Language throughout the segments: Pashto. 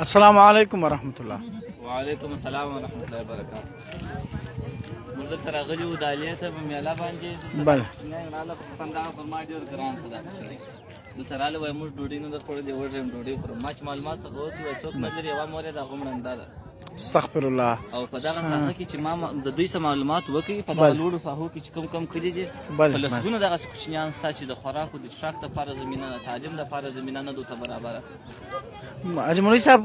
السلام علیکم ورحمت الله. وعلیکم السلام ورحمت الله وبرکاته. موږ دلته راغلي وو دالې ته په میله باندې. بله. کوچنیان راله، په خندا پر ما ډېر ګران څه دا کوچنی دلته راله، وایي موږ ډوډۍ نه ده خوړلې، وږی یم، ډوډۍ خورم. ما چې معلومات څخه وکړي، وایي څوک نه لري، یوه مور یې د هغه مړنده ده. استغفر الله. او په دغه ساحه کې چې ما د دوی څخه معلومات وکړي، په دغه لوړو ساحو کې چې کوم کوم کلي دي، په لسګونو دغسې کوچنیان سته چې د خوراک او د څښاک دپاره زمینه نه، تعلیم دپاره زمینه نه ده ورته برابره. حاجي مولوي صاحب،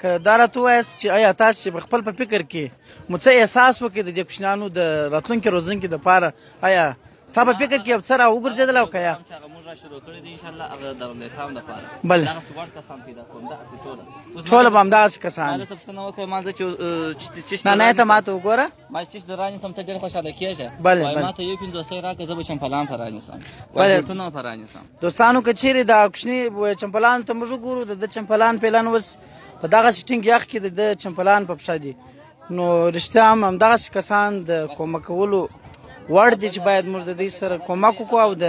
که دا راته ووایاست چې ایا تاسو په خپل په فکر کې مو څه احساس وکړي د دې کوچنیانو د راتلونکي روزنکي دپاره، ایا ستا په فکر کې یو څه را وګرځېدل او که یا؟ چې هغه موږ را شروع کړی دی، انشاءالله هغه د لیتام دپاره دغسې وړ کسان پیدا کوم، دغسې ټوله ټوله به همدغسې کسان. ما څه پوښتنه وکړه، ما زه چې نه نه، ته ماته وګوره. ما چې د رانیسم ته ډېر خوشحاله کېږه. بله. وایي ما ته یو پنځوسی راکړه، زه به چمپلان په رانیسم، وایي بوټونه په رانیسم. دوستانو، که چیرې دا کوچني چمپلان ته موږ وګورو، د ده چمپلان فعلا اوس په دغسې ټینګ یخ کې د ده چمپلان په پښه دي، نو رښتیا هم همدغسې کسان د کومک کولو وړ دي چې باید موږ د دوی سره کومک وکړو او د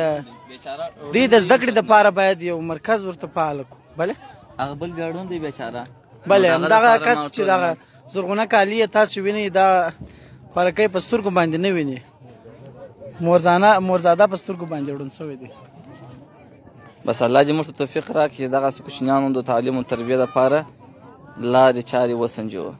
دوی د زده کړې دپاره باید یو مرکز ورته فعال کړو. بله. هغه بل بیا ړوند دی بیچاره. بله، همدغه کس چې دغه زرغونه کالي یې تاسو وینئ، دا خوارکی په سترګو باندې نه ویني، مورزانه مورزاده په سترګو باندې ړوند شوی دی. بس الله دې موږ ته توفیق راکړي چې دغسې کوچنیانو د تعلیم او تربیې لپاره لارې چارې وسنجوو.